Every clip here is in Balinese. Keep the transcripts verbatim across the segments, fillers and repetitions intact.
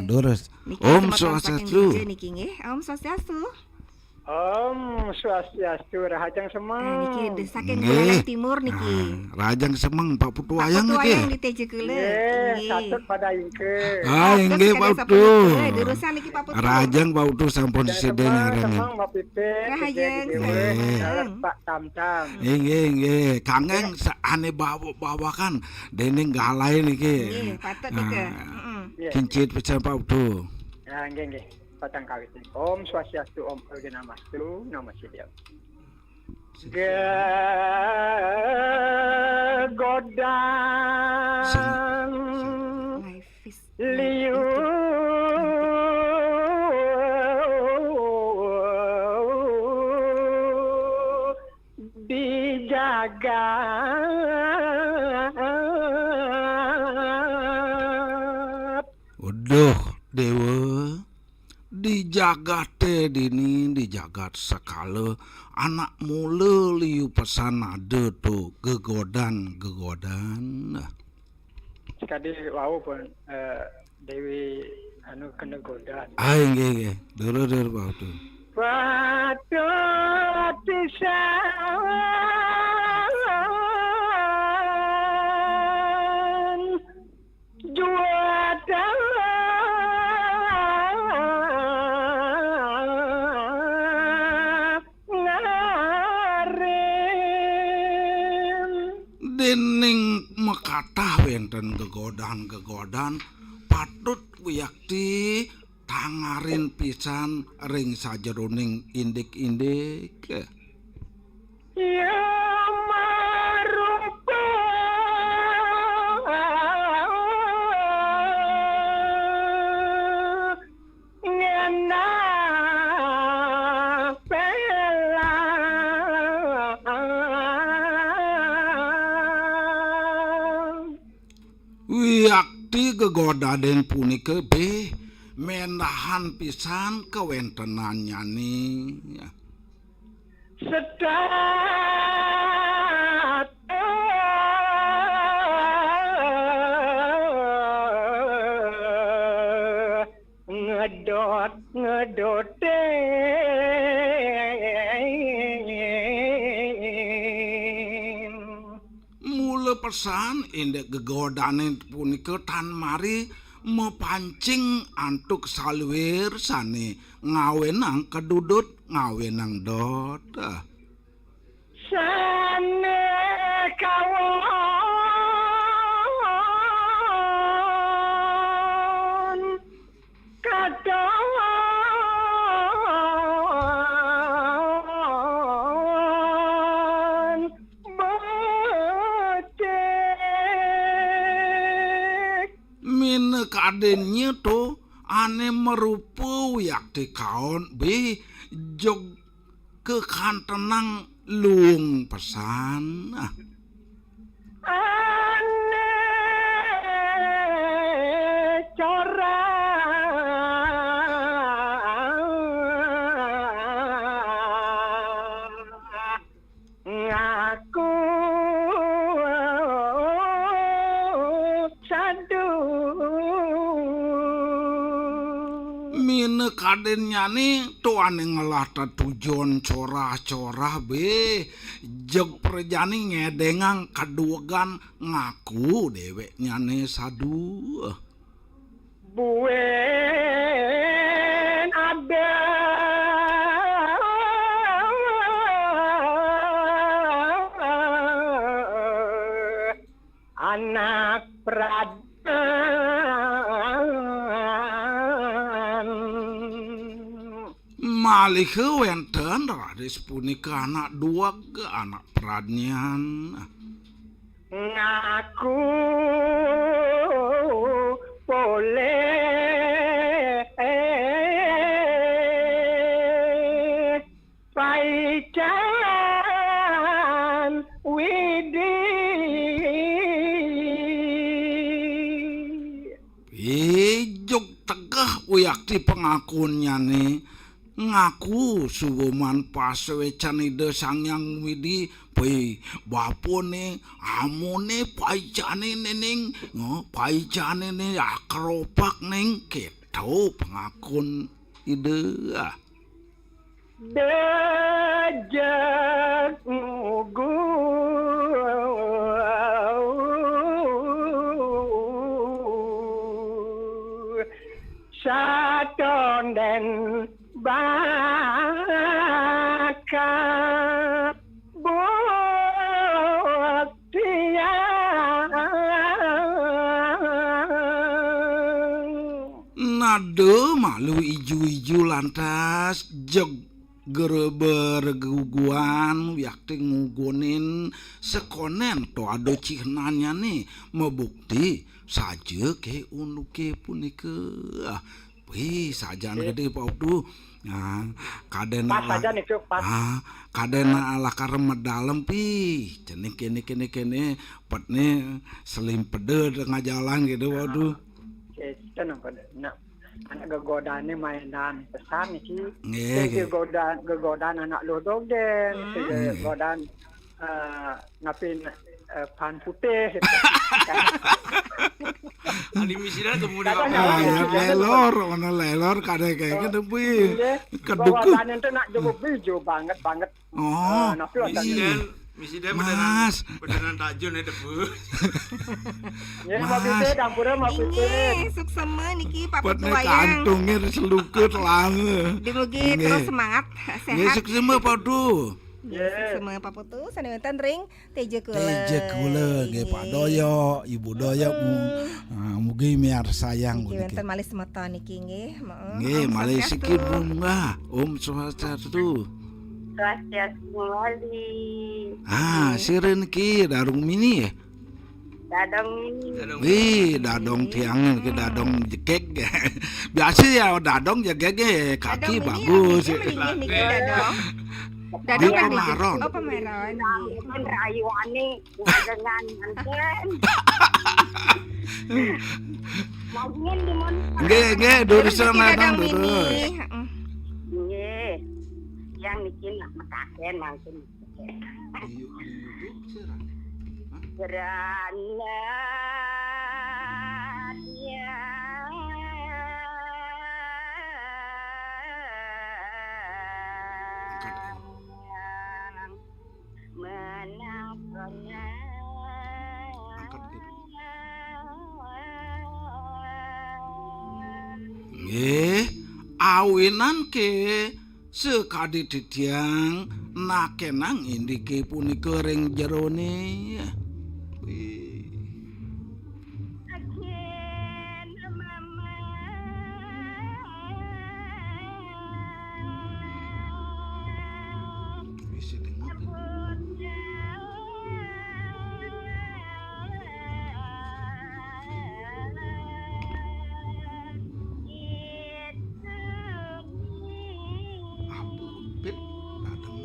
Durus. Niki Om Swastiastu. Niki nggih. Om Swastiastu. Om Swastiastu, rahajeng semeng. Nah, niki saking Buleleng Timur niki. Nah, rahajeng semeng Pak Putu Wayang niki. Pak Putu Wayang di Teja Kula. Nggih, katut pada ingke. Ah, inggih Pak Putu. Durusan niki Pak Putu. Rahajeng Pak Putu sampun sida nyarengan. Semeng Mbak Pipit. Rahajeng semeng. Pak Tamtam. Inggih, inggih. Kangeng saane bawa-bawakan dening galahe niki. Nggih, patut nika. Heeh. Kincit pesan Pak Putu. Ya, nggih, nggih. Patang kawit. Om Swastiastu, Om Awighnamastu, Namo Siddham. Gegodan liu di jagat. Waduh, Dewa. Di jagate dini, di jagat sekala, anak mula liu pesan ada to gegodan-gegodan. Sekadi wau pun, eh, Dewi anu kena godan. Ah, inggih, inggih. Dulu, dulu, Pak Putu. Patut pisan juatan ngarim. Dening makatah wenten gegodan-gegodan, patut wiakti tangarin pisan ring sajeroning indik-indik. Ya marupa ngenah pelang. Wiakti gegodaden punika be mendahan pisan kawentenannyane. Setat ngedot ngedotin. Mula pesan indik gegodane punika tan mari mapancing antuk saluir sane ngawenang kedudut, ngawenang dot. Ah. Sane kawon katon becik. Minakadinnya to ane marupa wiakti kaon be jeg kekantenang luung pesan. Ah. Ane corah ngaku sadu. Minakadinnyane to ane ngelah tetujon corah-corah be jeg prajani ngedengang kaduwegan ngaku deweknyane sadu. Buin ada anak pradnyan. Malih wenten raris punika anak duweg, anak pradnyan. Ngaku polih paican Widi. Ijuk tegeh wiakti pangakunnyane, ngaku suweman pasuecan Ida Sang Hyang Widi, pai bapane, amune, paicane nening, ngo, paicane ne akropak nengkit. Aduh, pangakun Ida. Dejek ngugu satonden bakat buktian. Nada malu iju-iju lantas jeg gereber geguguan wiakti ngugunin sekonen to ada cihnannyane mabukti saja ke unduke punika. Wih, sajan gede Pak Abdu. Nah, kadena pas la-, saja nih, Cuk, pas. Ah, kadena lakar medalem pi. Cening kene, kene, kene, petne selimpede tengah jalan gitu, waduh. Oke, tenang pada. Nah, anak gegodane mainan pesan nih, Ki. Nggih, nggih. Gegodaan, gegodaan anak lodog den. Hmm. Gegodaan eh, napin, eh, pan putih. Adi misina kemudian. Kadang apa? Ah, ya, lelor, mana lelor, kadang kayak gitu, Bui. Iya. Kedukut. Bawasannya tuh nak jauh beli, jauh banget, banget. Oh, eh, napi wonten. Iya. Misi dan, misi dan Mas. Beneran, beneran takjun ya, Debu. Ya, Mas. Mau pipis, campurnya mau pipis. Inggih, suksema niki, Pak Putu Wayang. Kantungnya selukut lama. Dumugi terus semangat, sehat. Nggih, suksema, Pak Putu. Nggih, suksema Pak Putu, sane wenten ring Teja Kula. Teja Kula, nggih, Pak Doyo, Ibu Doyo, mu-, ah, mugi miarsayang puniki. Nggih, wenten malih semeton niki, nggih. Heeh. Nggih, malih siki, Bu, munggah. Om Swastiastu. Swastiastu kembali. Ah, sira niki Dadong Mini ya? Dadong Mini. Wih, dadong tiangan ke dadong jegeg. Biasa ya dadong jegeg ya, kaki bagus. Dadong Mini, niki dadong. Dadong di Pemaron. Oh, Pemaron. Kan rayuane dengan manten. Lagian di mana? Nggih, nggih, durus. Terus niki dadong, Dadong Mini. Heeh. Nggih. Yang niki nak mekaten mangkin. Iya, iya, iya, Bu, sira. Hah? Granat ya. Angkat, ya. Menang, menang. Angkat, gitu. Nggih, awinan ke Sakadi titiang nakenang indike punika ring jerone. Ampun, Pit, dateng.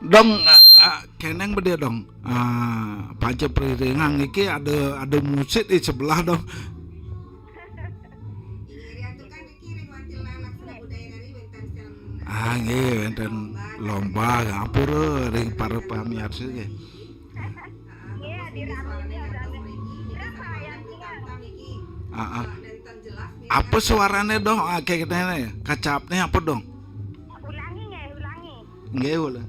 Dong, ah, ah, keneng bede, Dong. Ah, panca priringang iki ada, ada musik di sebelah, Dong. Ah, nggih, wenten lomba, ngapura ring para pamiarsa, nggih. Iya, di rame, rame. Berapa yang tinggal? Ah, ah. Apa suarane, Dong? Ah, kayak gini, kacapne apa, Dong? Ulangi, nggih, ulangi. Nggih, ulang.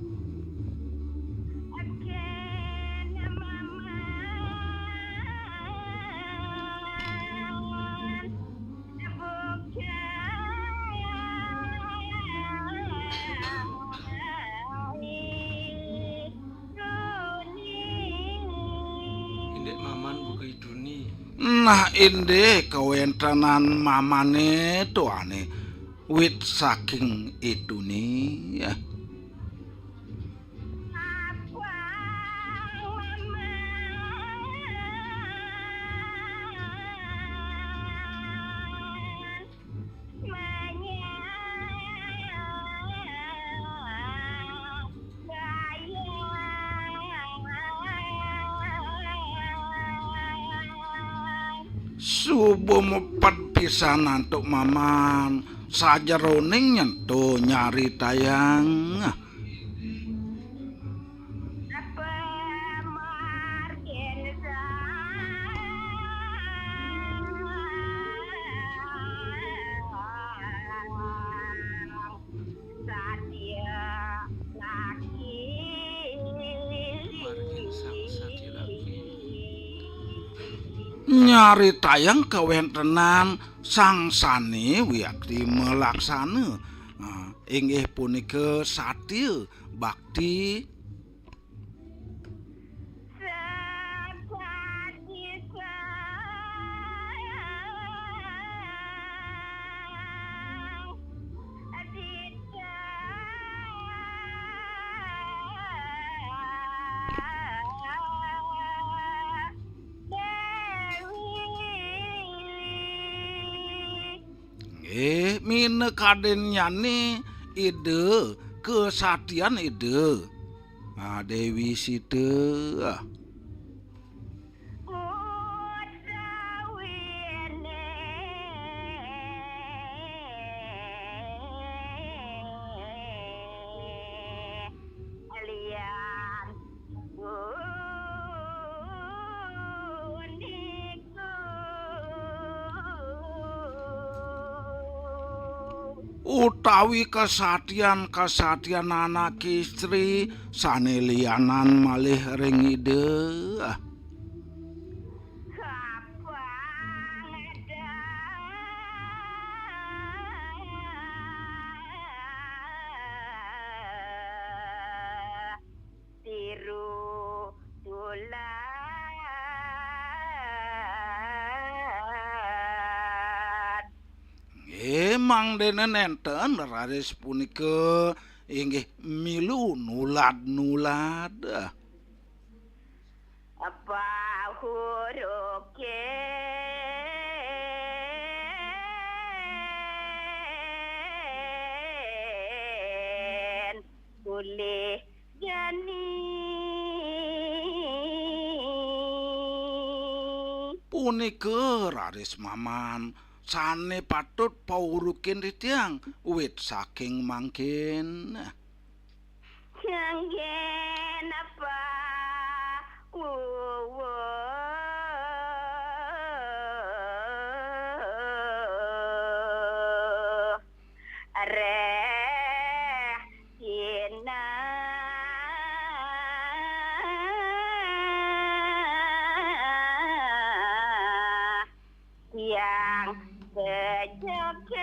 Indik maman buka iduni. Nah, indik kawentenan mamane tuane wit saking iduni. Suba mepet pisan antuk maman sajeroning nyentuh nyaritayang. Nyaritayang kawéntenan sang sané wiakti malaksana, ah, inggih punika satya bakti. Nggih, minakadénnyané Ida, kasatian Ida. Ah, Déwi Sita. Utawi kasatian-kasatian anak istri sané lianan malih ring Ida. Tiru tulad. Nggih, mangdene nenten raris punika inggih milu nulad-nulad. Apa huruf ken? Ulih jani. Punika raris Maman, sane patut paurukin titiang wit saking mangkin. Kanggen apa wuwuh. Reh Cina tiang kejokan.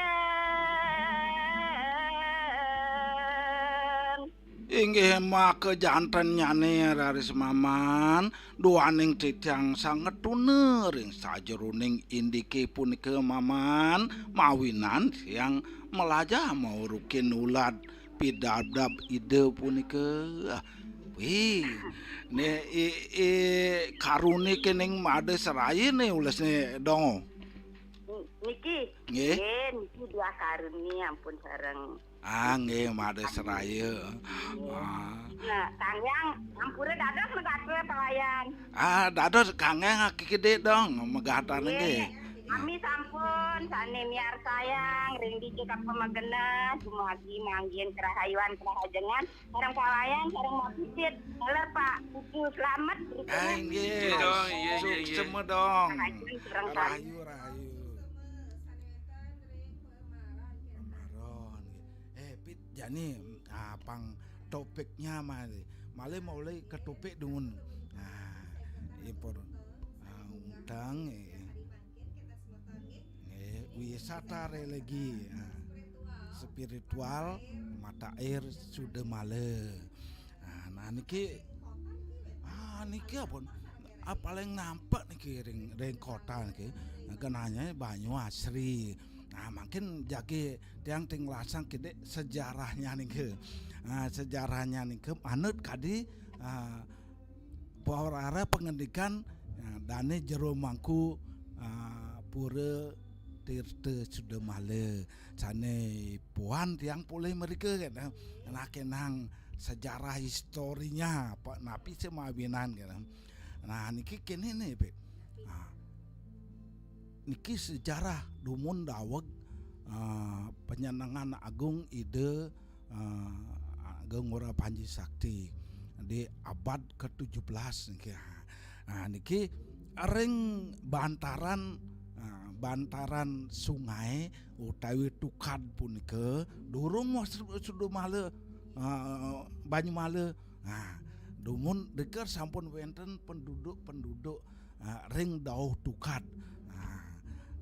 Inggih maka jantennyane raris Maman, duaning titiang sangetuna ring sajeroning indike punika Maman, mawinan tiang melajah maurukin ulad pidabdab Ida punika. Wih, ne i, i karune kening Made Seraya ne ulesne dong. Niki. Nggih. Nggih, niki dua karuni ampun sareng. Ah, nggih, Made Seraya. Nggih. Ah. Nah, Kang Yang, ampura dados megatra pelayan. Ah, dados Kang Yang kiki dong, megatan nggih. Nggih. Kami sampun sane miarsayang ring dija kapamegenah, dumugi manggihin kerahayuan kerahajengan, sareng pelayan, sareng mapisit. Taler, Pak Putu, selamat. Ah, nggih. Nggih, dong, iya, iya, iya. Suksema dong. Kerahajengan sareng sami. Rahayu, rahayu. Pamaron, nggih. Eh, Pit, jani, ah, pang topiknya malih, malih mulai ke topik dumun. Nah, impor, ah, undang, eh. Nggih, wisata religi. Nah, spiritual mata air Sudamala. Ah, nah, niki, ah, niki apa? Ah, paling nampak niki ring, ring kota niki. Nah, kenanya banyu asri. Nah, mungkin jagi tiang tinglasang kidik sejarahnya niki. Nah, sejarahnya niki manut kadi, ah, pawara pangandikan, ah, dane jero mangku, ah, Pura Tirta Sudamala. Sane puan tiang polih mrika, kene. Nah, kenang sejarah historinya, apa, napi sih mawinan, kene. Nah, niki kene ne, Pit. Ah, niki sejarah dumun daweg, ah, penyenengan agung Ida, ah, Agung Ngurah Panji Sakti di abad ketujuh belas niki. Ah, niki ring bantaran, ah, bantaran sungai utawi tukad punika durung wau Sudamala, ah, Banyumala. Nah, dumun deker sampun wenten penduduk-penduduk, ah, ring dauh tukad. Ah,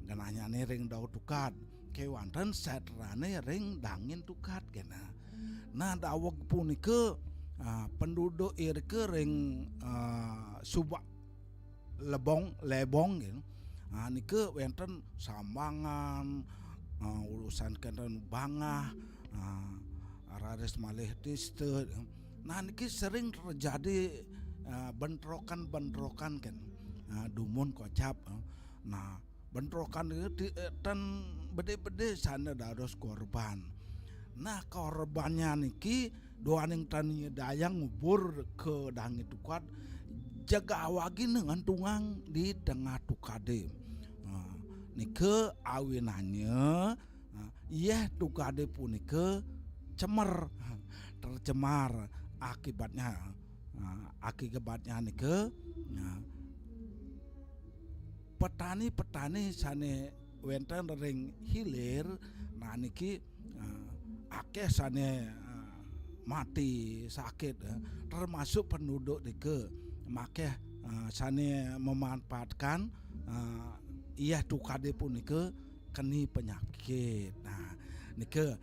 genahnyane ring dauh tukad. Kewanten setrane ring dangin tukad kena. Nah, daweg punika, ah, penduduk irika ring, ah, Subak Lebong, Lebong gitu. Ah, nika wenten Sambangan, ah, urusan kenten Bangah, ah, raris malih Tista. Nah, niki sering terjadi, ah, bentrokan-bentrokan kan, ah, dumun kocap, ah. Nah, bentrokan niki ti-, eh, ten bede-bede sane dados korban. Nah, korbannya niki duaning tan nyidayang ngubur ka dangin tukad, jeg awagi ngantungang di tengah tukade. Nah, nika awinannya, nah, yeh tukade punika cemer, tercemar akibatnya. Nah, akibatnya nika, nah, petani-petani sane wenten ring hilir, nah, niki, eh, akeh sane, eh, mati sakit, eh, termasuk penduduk nika makeh, eh, sane memanfaatkan, eh, yeh tukade punika keni penyakit. Nah, nika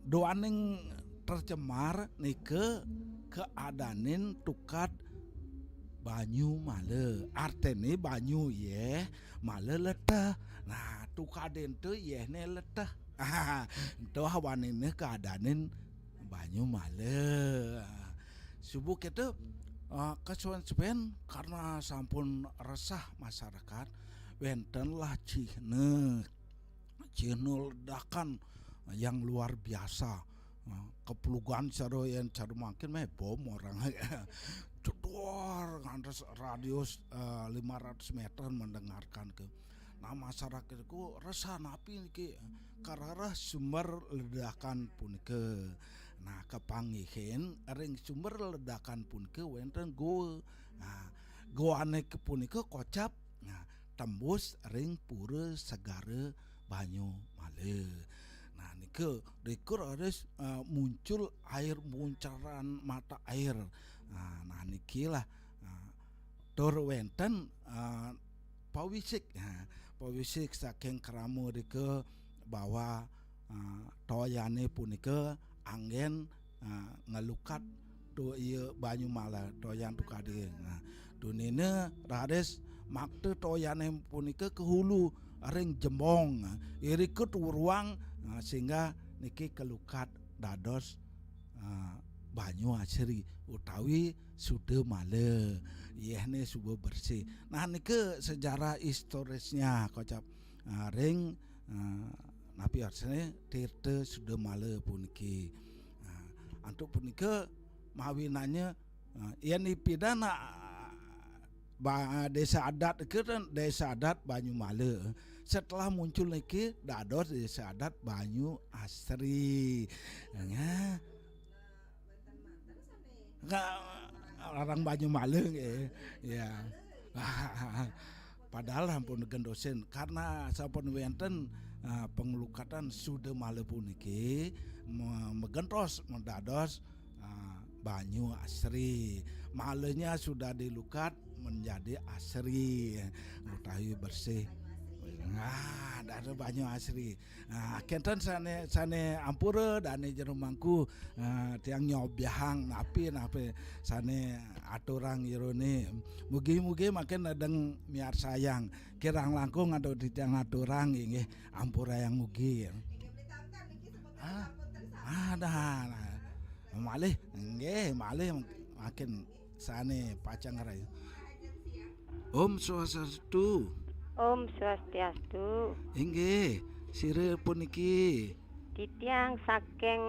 duaning tercemar nika keadanin tukad banyu mala. Artine banyu yeh, mala leteh. Nah, tukade ento yehne leteh. Ento awanine keadanin banyu mala. Subuh kita, eh, kesuwen-suwen karena sampun resah masyarakat, wentenlah cihna, cihna ledakan yang luar biasa. Eh, keplugan cara yen cara mangkin meh bom orang. Jedor ngantos radius, eh, lima ratus meter mendengarkan ke. Nah, masyarakat iku resah napi niki kararah sumber ledakan punika. Nah, kepanggihin ring sumber ledakan punika wenten goa. Nah, goane ke punika kocap, nah, tembus ring pura segara banyu mala. Nah, nika rikur harus, eh, muncul air, muncaran mata air. Nah, nah, nikilah, nah, tur wenten, eh, pawisik. Nah, pawisik saking krama rika bahwa, eh, toyane punika anggen, eh, ngelukat tu iya banyu mala, toyan tukade. Nah, tunine raris makta toyane punika ke hulu ring jembong. Nah, irika turuang, nah, sehingga niki kelukat dados, eh, banyu asri utawi suda mala. Yehne suba bersih. Nah, nika sejarah historisnya kocap, eh, ring, eh, napi artine Tirta Suda Mala puniki. Nah, antuk punika mawinannya, eh, yen ipidan, ah, ba-, desa adat ke kan desa adat Banyumala. Setelah muncul niki dados desa adat Banyu Asri. Nah, Enggak, orang Banyumala nggih. Ya. Padahal ampun gentosin karena sampun wenten, ah, pengelukatan Suda Mala puniki me-, megentos mendados, ah, Banyu Asri. Malanya sudah dilukat menjadi asri, utawi bersih. Nah, ada Banyu Asri. Nah, kenten sane, sane ampura dane jero mangku, eh, tiang nyobiahang napi, napi sane aturang jerone. Mugi-mugi makin nedeng miarsayang. Kirang langkung atau tiang aturang inggih ampurayang mugi. Ah, ada. Nah, malih, nggih, malih makin sane pacang rai. Om Swastiastu. Om Swastiastu. Inggih, sira puniki? Titiang saking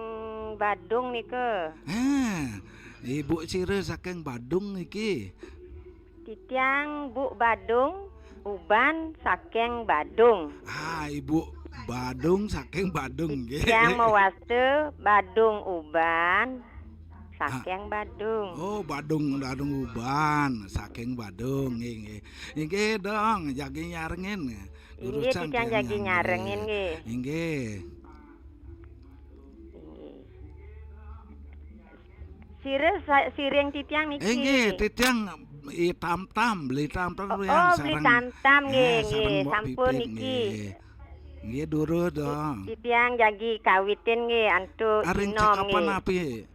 Badung nika. Ha, ibu sira saking Badung niki. Titiang Bu Badung, Uban saking Badung. Ah, Ibu Badung saking Badung nggih. Titiang mawasta Badung Uban. Saking Badung. Oh, Badung, Badung Uban, saking Badung, nggih, nggih. Inggih dong, jagi nyarengin. Inggih, titiang jagi nyarengin, nggih. Inggih. Inggih. Sira sa-, siring titiang niki. Inggih, titiang Beli Tamtam, Beli Tamtam. Oh, Beli Tamtam, nggih, nggih, sampun niki. Nggih, durus dong. Titiang jagi kawitin nggih antuk sinom nggih. Aring cakapan napi?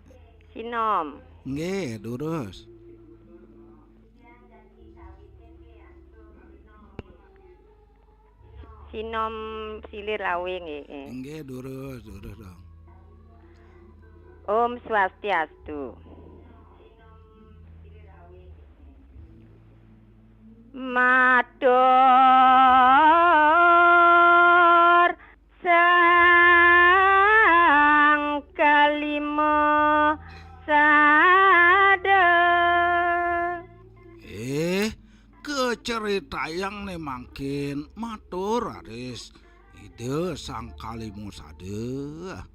Sinom. Nggih, durus. Sinom Silir Awi nggih. Nggih, durus, durus dong. Om Swastiastu. Matur sang kalima sada. Eh, kacaritayang né mangkin, matur raris Ida Sang Kalima Sada.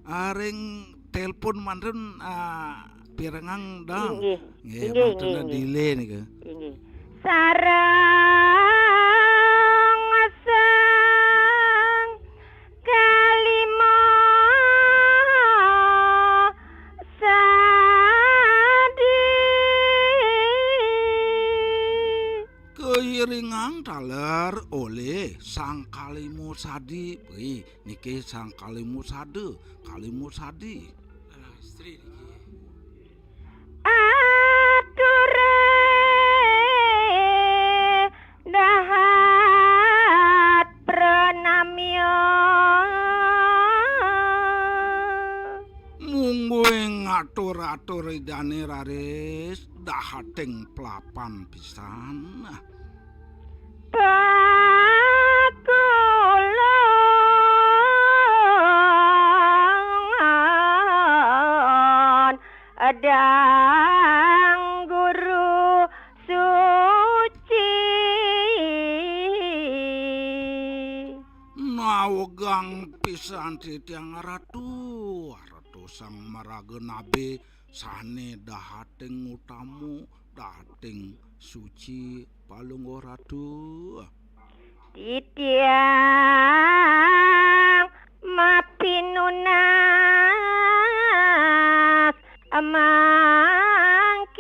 Aring telepon mantun, ah, pirengang dong. Inggih. Nggih, inggih, mantun inggih, inggih. Delay nika. Inggih. Sareng sang kalima sadi. Kairingang taler olih Sang Kalima Sadi. Wih, niki Sang Kalima Sada, Kalima Sadi. Ah, istri niki. Ature dahat pranamya. Mungguing atur-atur Idane raris dahating pelapan pisan. Pakulungan adang guru suci. Nawegang pisan titiang Ratu, Ratu Sang Maraga Nabe sane dahating utama, dahating suci palungguh Ratu. Titiang mapinunas mangkin.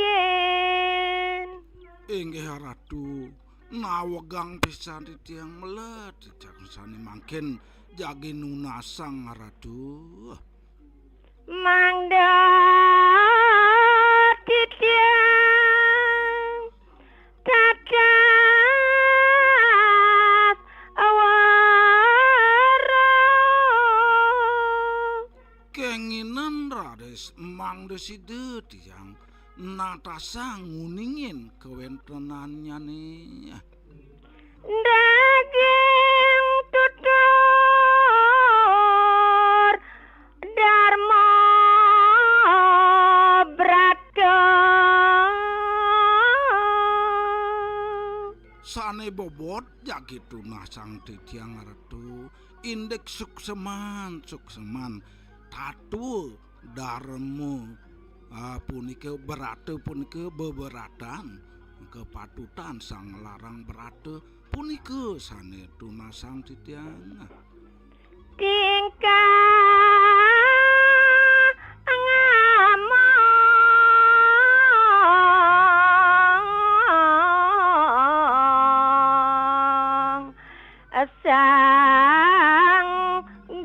Inggih Ratu, nawegang pisan titiang melet, titiang sane mangkin jagi nunasang Ratu. Mangda titiang tatas awara. Kenginan raris mangda sida tiang natasang nguningin kawentenannyane. Daging tutur Darma Brata. Sane bobot jagi tunasang titiang Ratu, indik sukseman, sukseman tatua Darma, ah, punika Brata punika beberatan, kepatutan sang larang Brata punika sane tunasang titiang. Tingkah ngamong sang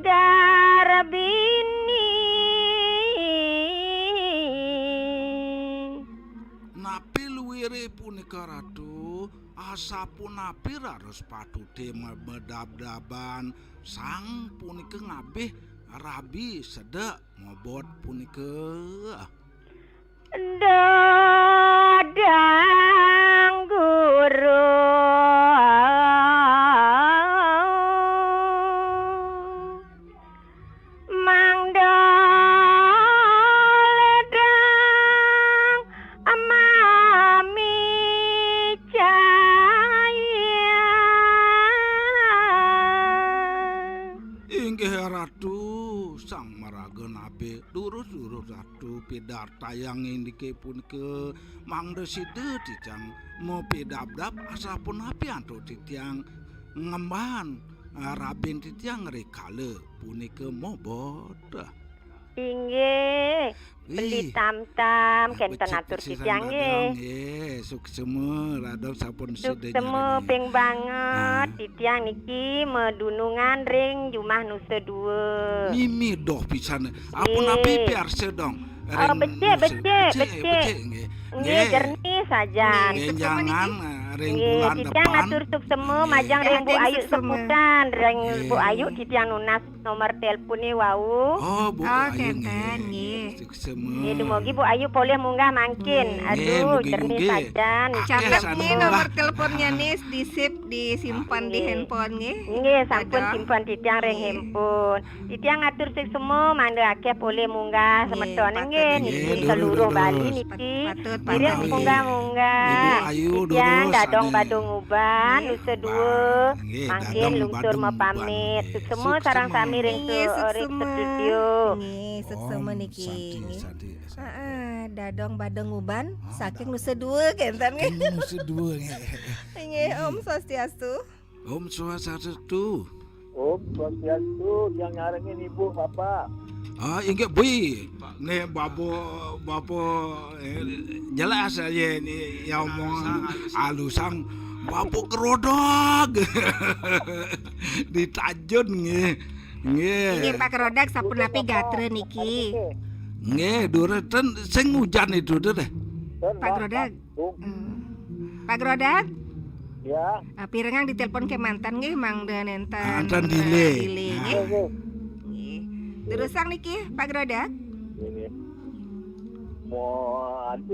Darbini. Napi luire punika, Ratu? Asapunapi raris patute ma-, madabdaban sang punika ngabih rabi sedek mobot punika? Dadang guru mangda ledang mami cahya. Inggih Ratu, Sang Maraga Nabe, durus-durus Ratu pidartayang indike punika, mangda sida titiang mapidabdab asapunapi antuk titiang ngemban, ah, rabin titiang rikala punika mobot. Inggih. Beli Ih, tamtam, kenten becik atur kecilan titiang, nggih. Dadong, nggih. Suksema, Dadong sampun sida Suksema nyarengin. Ping banget, Ah. Titiang niki medunungan ring jumah Nusa Dua. Mimi doh pisan. Ampun Nggih. Napi piarsa, Dong? Oh, ring becik, Nusa. Becik, becik, becik. Becik, nggih. Nggih, nggih. Jernih sajan. Nggih, suksema niki. Jangan, eh, ring nggih, bulan titiang depan. Atur suksema, nggih. Majang ring Bu Ayu suksema. Seputan, ring nggih. Bu Ayu titiang nunas nomor teleponnya wau. Oh, Bu Ayu, kenten, nggih. Nggih. Suksema. Nggih, dumugi Bu Ayu polih munggah mangkin. Nggih. Aduh, nggih, mugi, jernih mugi. Sajan. Akeh catet nih nomor teleponnya nih, di-save, disimpan di handphone nggih. Nggih, sampun simpen titiang ring handphone. Nggih. Titiang atur suksema mangda akeh polih munggah semeton nggih, patut niki nggih, seluruh Bali niki. Patut, patut. Ngiring munggah-munggah. Ibu Ayu titiang durus, Dadong Badung Uban, Nusa Dua. Nggih, mangkin Dadong lungsur Badung mapamit. Uban, nggih. Suksema sareng sami ring studio. Nggih, suksema. Nggih, suksema niki. Om Santi, nggih. Santi, Santi. Heeh, Dadong Badung Uban, ah, saking Nusa Dua kenten nggih. Saking Nusa Dua nggih. Nggih, Om Swastiastu. Om Swastiastu. Om Swastiastu, yang nyarengin ibu, bapak. Ah, inggih, Bui. Nih, bapa, bapa, eh, jelas aja nih, ya omong alusang, bapa kerodag. Ditajun nggih. Nggih. Inggih, Pak Kerodag, sapunapi gatra niki? Nggih, durus ten sing ujan itu deh. Pak Kerodag. Hmm. Pak Grodak? Ya. Ah, pirengang ditelepon kemanten nggih, mangda nenten, ah, nenten delay. Delay, nah, nggih. Oke. Nggih. Terusang niki, Pak Grodak. Ini. Madewati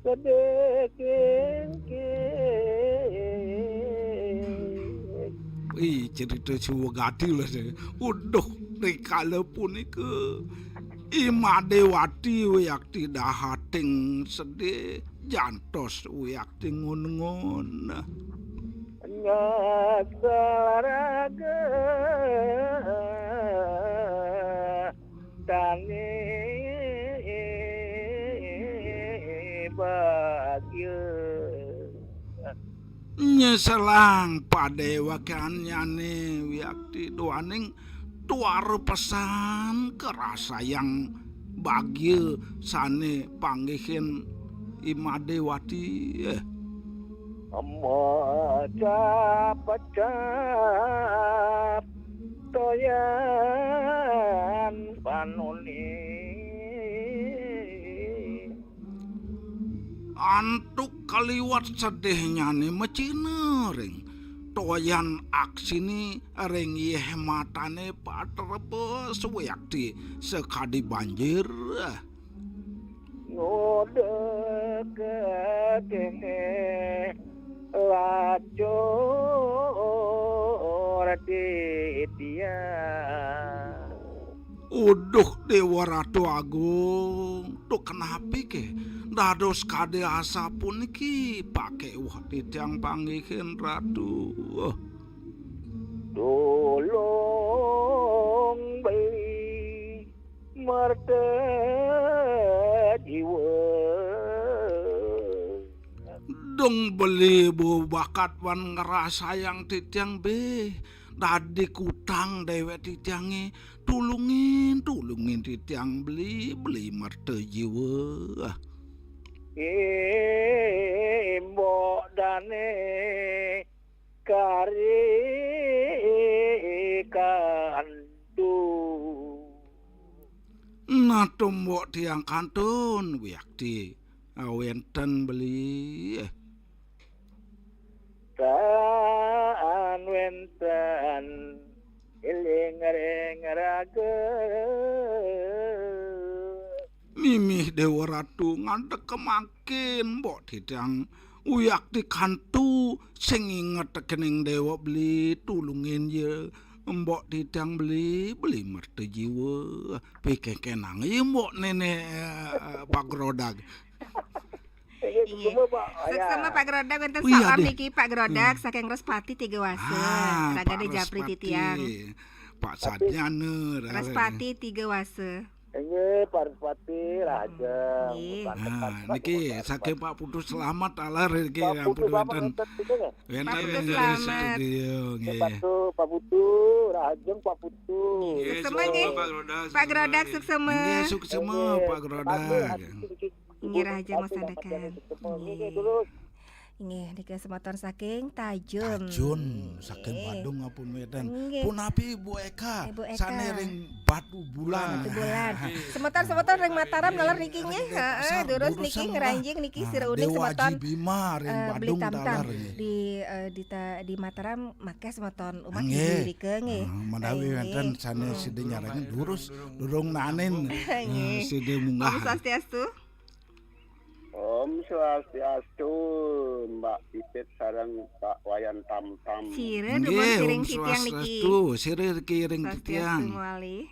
sedih. Ih, cerita suwegati lho. Uduh, rikala punika I Madewati wiakti dahating sedih, jantos wiakti ngun-ngun. Nyesel raga tani bagia. Nyeselang padéwakannyané wiakti duaning tuara pesan karasayang bagia sané panggihin I Madéwati. Mecap-mecap toyan panuni. Antuk kaliwat sedihnyané macina ring toyan aksini ring yéh matané patrebes wiakti sakadi banjir. Ngodek kéné lacur titiang. Uduh, Déwa Ratu Agung, duh kenapi ké dados kadi asapuniki pakéweh titiang panggihin Ratu? Tulung beli merta jiwa. Dong beli bu bakat wan ngrasayang titiang bé. Dadi kutang déwék titiangé. Tulungin, tulungin titiang beli, beli merta jiwa. Imbok dané kari kantu. Nah, tumbok tiang kantun wiakti wénten beli. Tan wénten iling ring raga. Mimih Déwa Ratu ngadeg kemangkin, mbok titiang wiakti kantu sing inget kening Déwa beli, tulungin ya, mbok titiang beli, beli merta jiwa. Pikengkenang ya mbok néné, eh, Pak Grodag. Inggih. Suksema, Pak. Suksema, Pak Grodag, wénten salam niki, Pak Grodag, saking Respati Tiga Wasa. Ah, ragané Pak japri Respati. Titiang. Pak Sadjana, Respati Tiga Wasa. Inggih, Pak Bupati, rahajeng. Nggih. Nah, niki saking Pak Putu, selamat taler niki, Pak Putu, ampun, selamat wénten. Wénten nggih. Wénten Pak Putu, ring selamat. Studio, nggih. Pak Putu, Pak Putu, rahajeng Pak Putu. Nggih, suksema nggih. Pak Grodak, Pak Grodak, suksema. Nggih, suksema, nggih, Pak Grodak. Nggih, rahajeng masyarakat. Nggih. Nggih, terus. Inggih, nika semeton saking Tajun. Tajun, saking Nggih. Badung ampun wénten. Nggih. Punapi Ibu Eka, Ibu Eka. Sané ring Batubulan. Batubulan. Semeton-semeton ring Mataram taler niki nggih. Heeh, durus niki ngranjing niki. Nah, sira uning Dewa semeton, Aji Bima ring eh, Beli Badung Tamtam taler nggih. Di, eh, di ta-, di Mataram makéh semeton umat Nggih. Ibu rika nggih. Ah, menawi Nggih. Wénten sané Hmm. Sida nyarengin durus durung nanin. Nggih. Eh, sida munggah. Om Swastiastu. Om Swastiastu, Mbak Pipit sareng Pak Wayan Tamtam. Sira Nggih, dumun siring Om titiang niki. Swastiastu, sira kiring Swastiastu titiang. Mawali.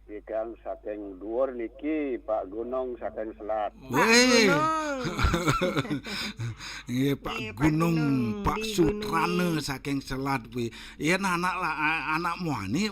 Titiang saking dhuwur niki, Pak Gunung saking Selat. Pak Wéh. Gunung. Nggih, Pak Nggih, Pak Gunung, Gunung, Pak di Sutrana Gunung. Saking Selat kuwi. Yén anak la-, anak muani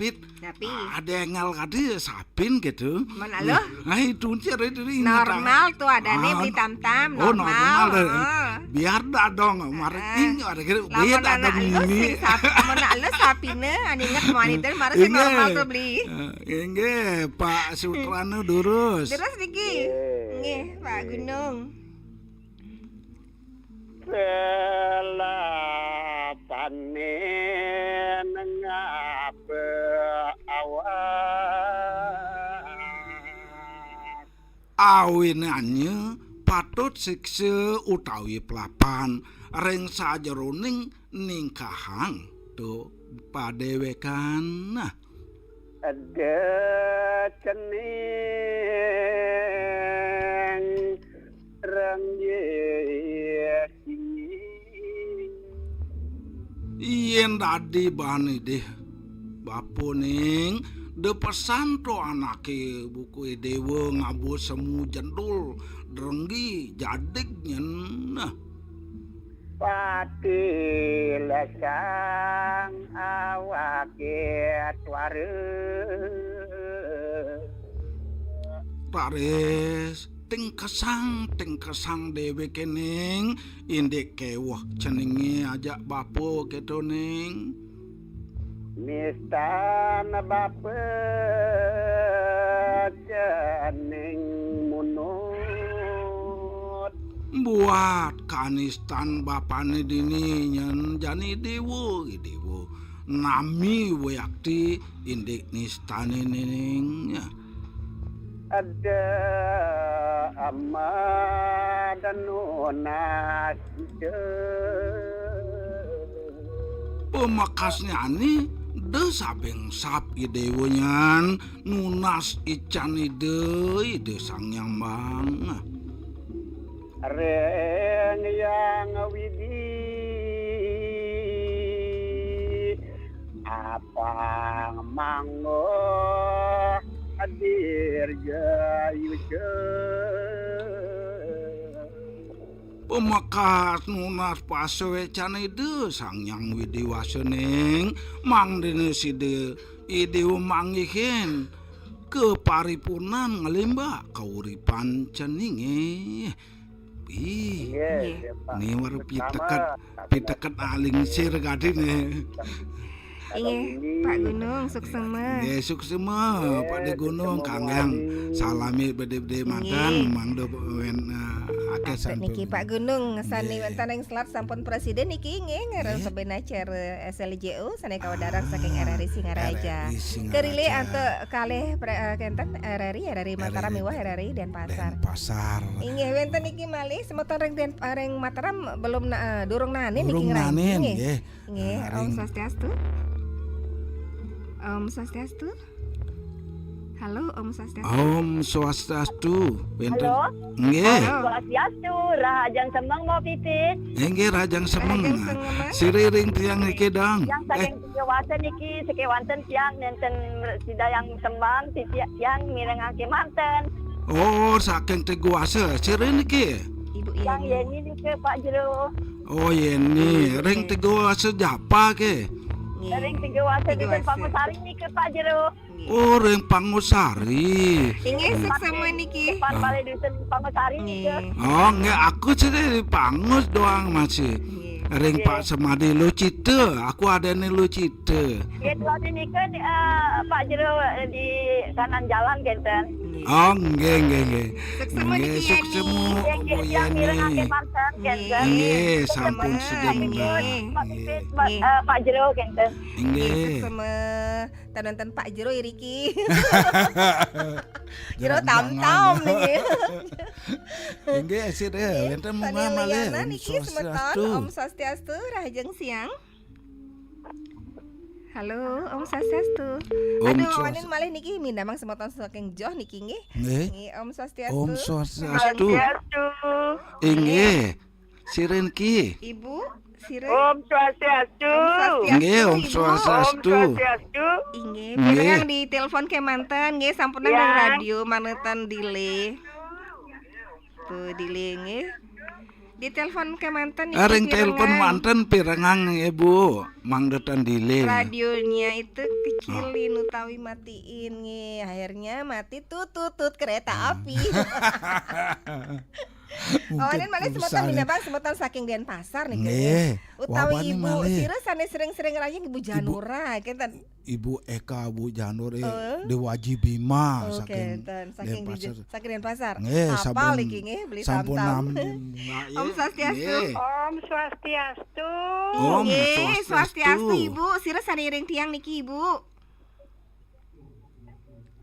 Pit. Tapi ada engal kadi sapin gitu. Mana lo? Nah, itu ciri diri normal tuh ada nih, ah, beli tam-tam, oh, normal, normal deh. Heeh. Biar dadong, mar-, heeh. Ini ada gitu, lamun biar dadong anak lu ini. Sing sap-, mun anak lu sapine, anu inget mau anu itu, mara sing inggih. Normal tuh beli. Eh, inggih, Pak Sutrana durus. Terus niki. Nggih. Nggih, Pak Gunung. Selapane nengap awak. Awinane patut siksa utawi pelapan ring sajeroning ningkahang tu padewekan. Ada cening rengge. Yen dadi bani deh, bapa ning, de pesan to anake buku dewa ngabo semu jendul drenggi jadig nyen. Pati lesang awake tuara. Raris tingkesang, tingkesang deweke ning, indik keweh cenenge ajak bapa keto ning. Nistan bapa cening munut. Buat kanistan bapane dini nyen jani dewa, dewa. Nami wiakti indik nistane ning. Ada ama dan nunas ide. Pemekasnyane de sabeng sap idewa nyan nunas ican ide, Ide Sang Hyang Bang. Ring Yang Widi apang manggo dirgayuca. Pemekas nunas pasawecan Ida Sang Hyang Widi Wasa ning, mangdene sida Ida manggihin kaparipurnan nglimbak kauripan ceninge. Ih, nggih, nggih, Pak. Ni wara piteket, piteket alingsir kadine. Inggih, Pak Gunung, suksema. Nggih, suksema, Pak De Gunung, kangge salami bede-bede manten, mangda wen, eh, akeh sampun. Niki Pak Gunung, sami wenten ing selat sampun presiden niki, nggih, ngaran sebena acara S L J O, sane kawedarang saking R R I Singaraja. R R I Singaraja. Kerile antuk kalih pre-, eh, kenten, R R I, R R I Mataram miwah R R I Denpasar. Denpasar. Inggih, wenten niki malih semeton ring Den-, eh, ring Mataram belum na-, eh, durung nani niki. Durung nani, nggih. Nggih, Om Swastiastu. Om Swastiastu. Halo, Om Swastiastu. Om Swastiastu. Wenten. Halo. Nggih. Om Swastiastu, rahajeng semeng Mbok Pitik. Nggih, rahajeng semeng. Rahajeng semeng, Mas. Sira ring tiang niki, Dang. Tiang saking Teguh Wasa niki, sekewanten tiang nenten sidayang sembang, titiang tiang mirengake manten. Oh, saking Teguh Wasa. Sira niki? Ibu Yang Yeni. Yeni niki, Pak Jero. Oh, Yeni. Ring Teguh Wasa japa ke? Ring tiga wasa dusun Pangusari niki, Pak Jero. Oh, ring Pangusari. Inggih, suksema niki. Pan balai dusun Pangusari niki. Oh, nggih, aku sih di Pangus doang masih. Ring Pak Semadi Lucita, aku ada nih Lucita. Ya, tuan nika, eh, Pak Jero, eh, di kanan jalan kenten. Oh, nggih, nggih, nggih. Suksema niki, Suksema, Yani. Bu Yani. Manten kenten. Nggih, sampun sedeng. Nggih. Pak Pipit, Pak, eh, Pak Jero kenten. Nggih. Suksema. Tan wenten Pak Jero iriki. Jero tam-tam niki. Nggih, sih deh, wenten munggah malih. Liana niki semeton, Om Swastiastu, rahajeng siang. Halo, Om Swastiastu. Om Aduh, Swastiastu. Wanin malih niki mindamang semeton saking joh niki nggih. Nggih. Nggih, Om Swastiastu. Om Swastiastu. Swastiastu. Inggih. Sirin ki. Ibu, sira. Om Swastiastu. Om Swastiastu, Nggih, Om Ibu. Swastiastu. Om Swastiastu. Inggih, Nggih. pirang di telepon kemanten nggih, sampun nang Ya. radio manten delay. Tuh delay nggih. Di telepon kemanten niki Ring telepon pirengang. Manten pirengang, Ibu. Mangda ten delay. Radionya itu kecilin utawi matiin nggih. Akhirnya mati tut tut tut kereta api. Awanin malih semeton minabang semeton saking Denpasar nih. Nggih. Utawi Wawani Ibu malih. Sira sané sering-sering rayang Ibu Janura kenten. Ibu Eka, Bu Janur, eh, Eh. Dewaji Bima Oh, saking kenten. Saking Denpasar. Di, saking Denpasar. Nggih, Apal sampun, iki nggih beli sampun tam-tam. nam-, Om Swastiastu. Nggih. Om Swastiastu. Om Nggih, Swastiastu. Swastiastu Ibu. Sira sané iring tiang niki Ibu.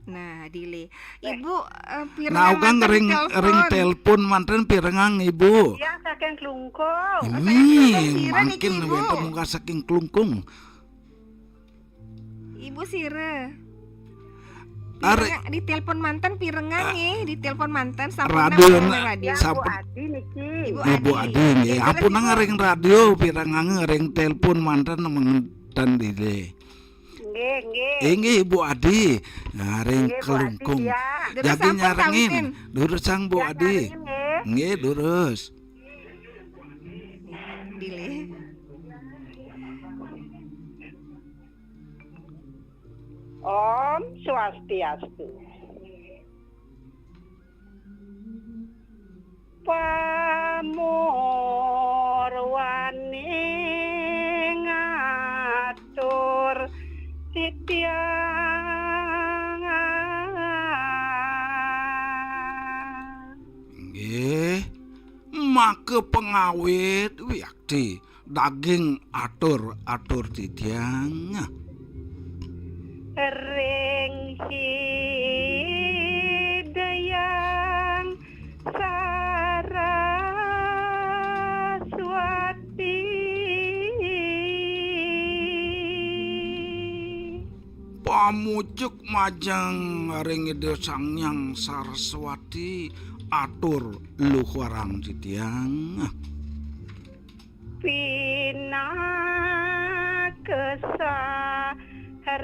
Nah, delay. Ibu eh, pirang Nah, ugang manten ring telepon. Ring telepon manten pirengang, Ibu. Ya, saking Klungkung. Nih, Sira niki, mangkin Ibu. wenten munggah saking Klungkung. Ibu Sira. Are- Pirengang, di telepon manten pirengang nggih, di telepon manten sampun Radio nang na- radio. Ya, Bu sampun- Adi niki. Ibu Ibu Adi. Adi nggih. Ya, Ampun terus, nang Ibu. Ring radio pirengang ring telepon manten manten delay. Nggih, nggih. Inggih, Ibu Adi. Nah, ring Nggih, Bu Adi, Klungkung. ya. Terus Jadi sampun nyarengin. kawitin. Durusang, Bu Ya, Adi. nyarengin, nggih. Nggih, durus. Delay. Om Swastiastu. Pamurwani ngatur titiang. Nggih, maka pengawit wiakti daging atur-atur titiang. Ring Hidayang Saraswati. Pamujuk majeng ring Ida Sang Hyang Saraswati atur luhurang titiang. Pinakesa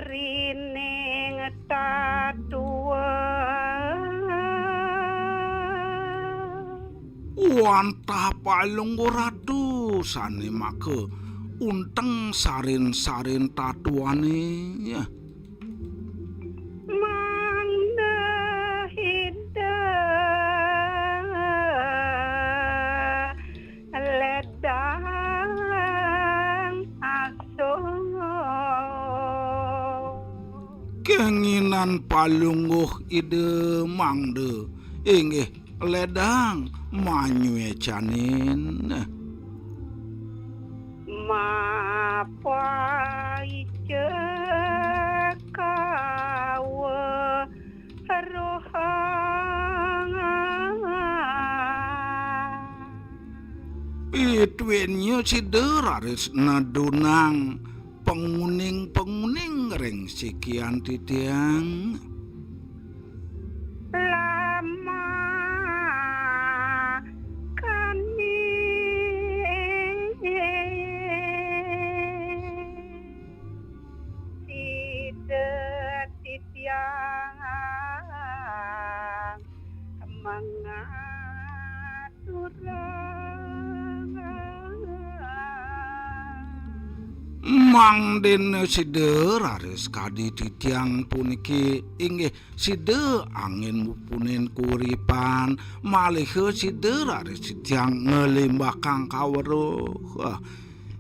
rining tatua. Wantah palungguh ratu sane maka unteng sarin-sarin tatuane. Ya. Mangda hidang ledang asung. Kenginan palungguh Ida mangda inggih ledang manyuecanin. Mapaica kawa rohang. Pituinnya sida raris nedunang penguning-penguning ring sikian titiang. Lama kani sida titiang mengaturang. Mangdene sida raris kadi titiang puniki inggih sida angin mupunin kauripan, malih sida raris titiang ngelimbakang kaweruh. Ah,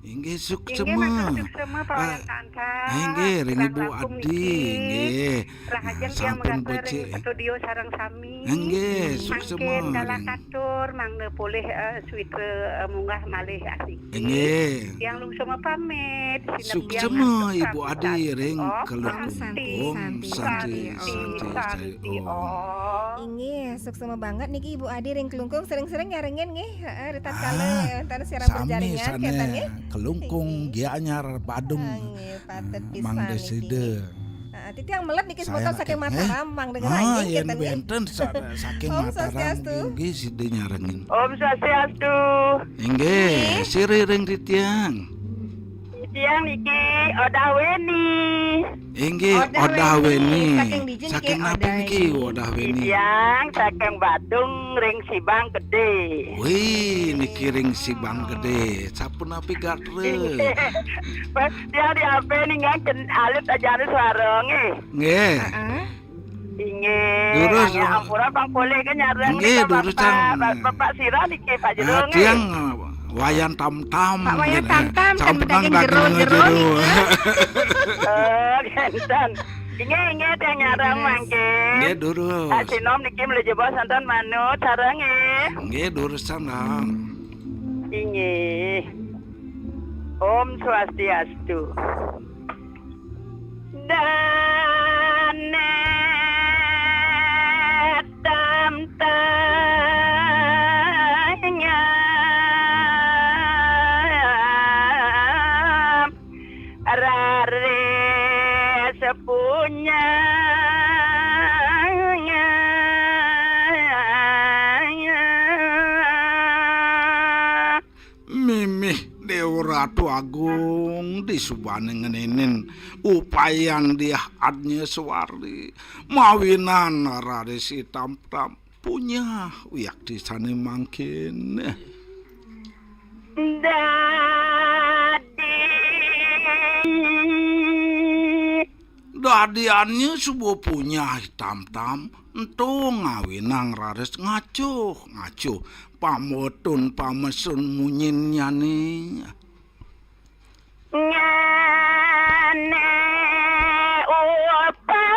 inggih, inggih, suksema. Matur suksema, Pak Wayan Tanta. Ah, inggih, ring Ibu Adi, niki. Inggih. Rahajeng tiang sampun munggah ring becik studio sareng sami. Inggih, suksema. Mangkin galah katur, mangda polih, eh, suwitra, eh, munggah malih asiki. Inggih. Tiang lungsum pamit, sineb tiang suksema, Ibu Adi ring Klungkung. Om Santi, Santi, Santi, Santi, Santi, Santi, Om. Om. Inggih, suksema banget niki Ibu Adi ring Klungkung, sering-sering nyarengin nggih. Heeh, ritatkala, ah, eh, enten siaran sami berjaringan, sane, kenten nggih. Klungkung, inggih. Gianyar, Badung. Ah, nggih, patut, eh, pisan mangda niki. Sida. Heeh, titiang melet niki semeton saking Mataram, mangda ngrangin, ah, yen kenten nggih. Wenten sa-, saking Mataram, Om Swastiastu. Nggih, sida nyarengin. Om Swastiastu. Inggih, nggih. Sira ring titiang. Titiang niki Odah Weni. Inggih, Odah Weni. Odah Weni. Saking dija niki, saking napi Odah niki, Weni? Odah Weni? Titiang saking Badung ring Sibang Gede. Wih, niki ring Sibang Gede. Sapunapi gatra? Inggih. Tiang di H P ninggal ken-, alit ajane suara nggih. Nggih. Heeh. Inggih. Durus, ya, ampura pang polih ke nyareng. Inggih, nika durus, Bapak, Tam. Bapak, Bapak sira niki, Pak Jero, ah, nggih. Tiang, eh, Wayan Tam Tam, Pak Wayan nggih. Tam Tam, kan sampunang daging daging jero, jero, jero. Nggih. Oh, kenten. Inggih, inggih, tiang nyareng mangkin. Nggih, durus. Pak Sinom niki mlejebos nonton manut, sareng nggih. Nggih, durus, sareng. Inggih. Om Swastiastu. Dane tam tanyam raris punyah. Mimih Dewa Ratu Agung disubane ngeninin upayan Diah Adnya Suwari mawinan raris itam-tam punyah wiakti sane mangkin. Dadi. Dadiannya suba punyah itam-tam, ento ngawinang raris ngacuh-ngacuh pamotun pamesun munyinnyane. Nyane upa.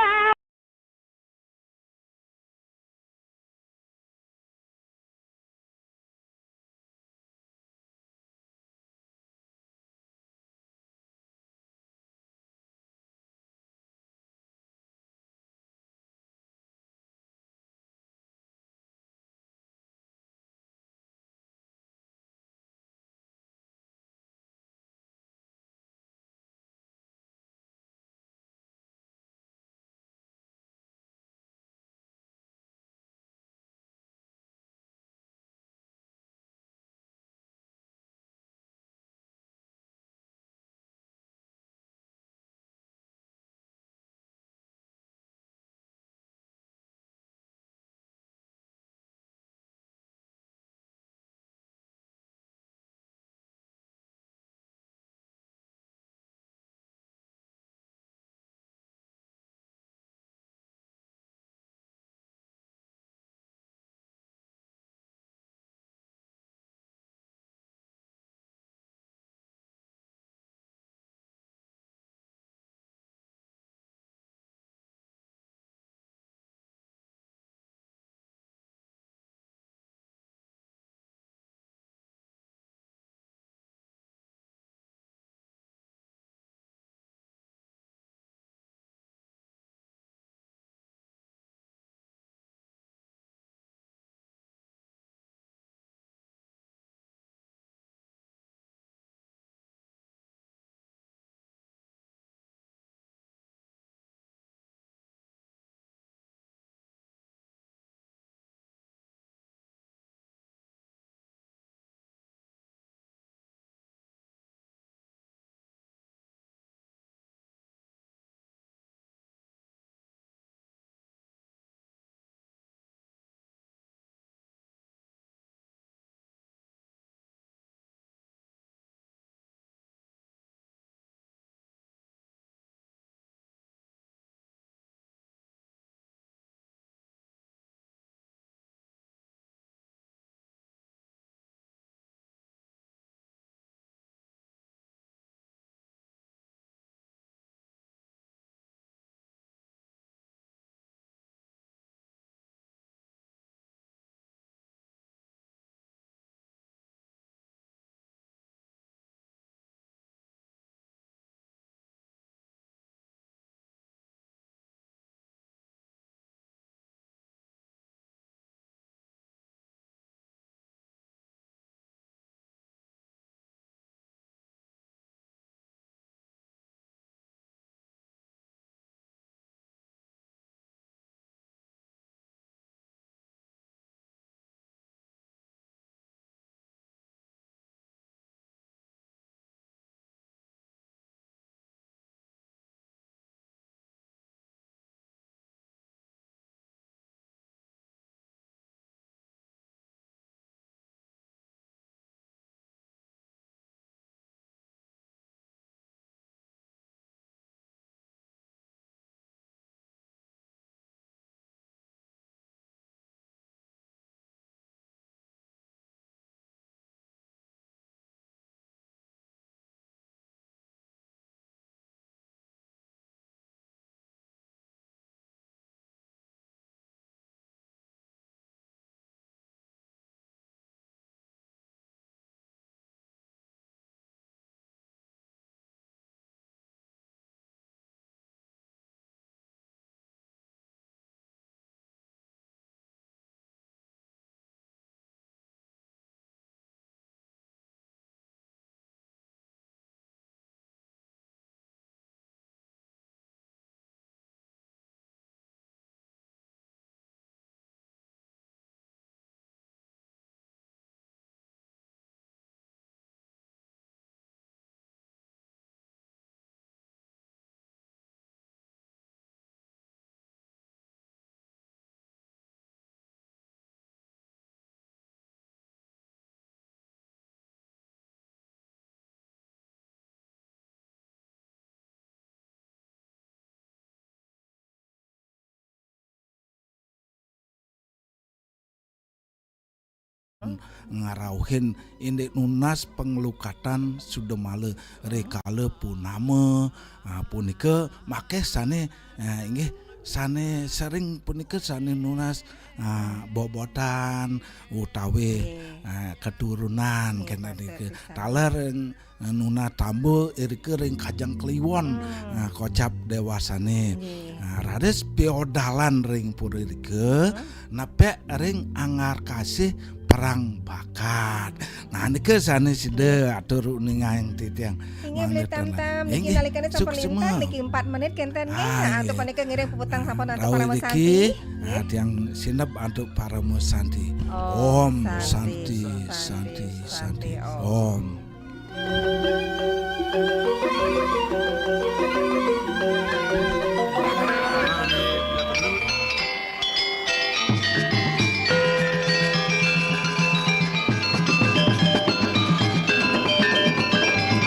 ngrauhin indik nunas panglukatan sudamala rikala purnama, ah, punika makeh sane, ah, inggih sane sering punika sane nunas, ah, bobotan utawi, ah, keturunan kenten nika. Taler ring, ah, nunas tamba irika ring Kajeng Kliwon, ah, kocap dewasane. Ah, raris piodalan ring pura irika, nepek ring Anggar Kasih Perang Bakat. Nah, nika sane sida atur uningayang titiang. Inggih, Beli Tam Tam, niki nalikane sampun lintang, niki empat menit kenten nggih. Ah, nah, antuk punika ngiring puputang sampun antuk Parama Santi. Ah, tiang sineb antuk Parama Santi. Om Santi, Santi, Santi, Om.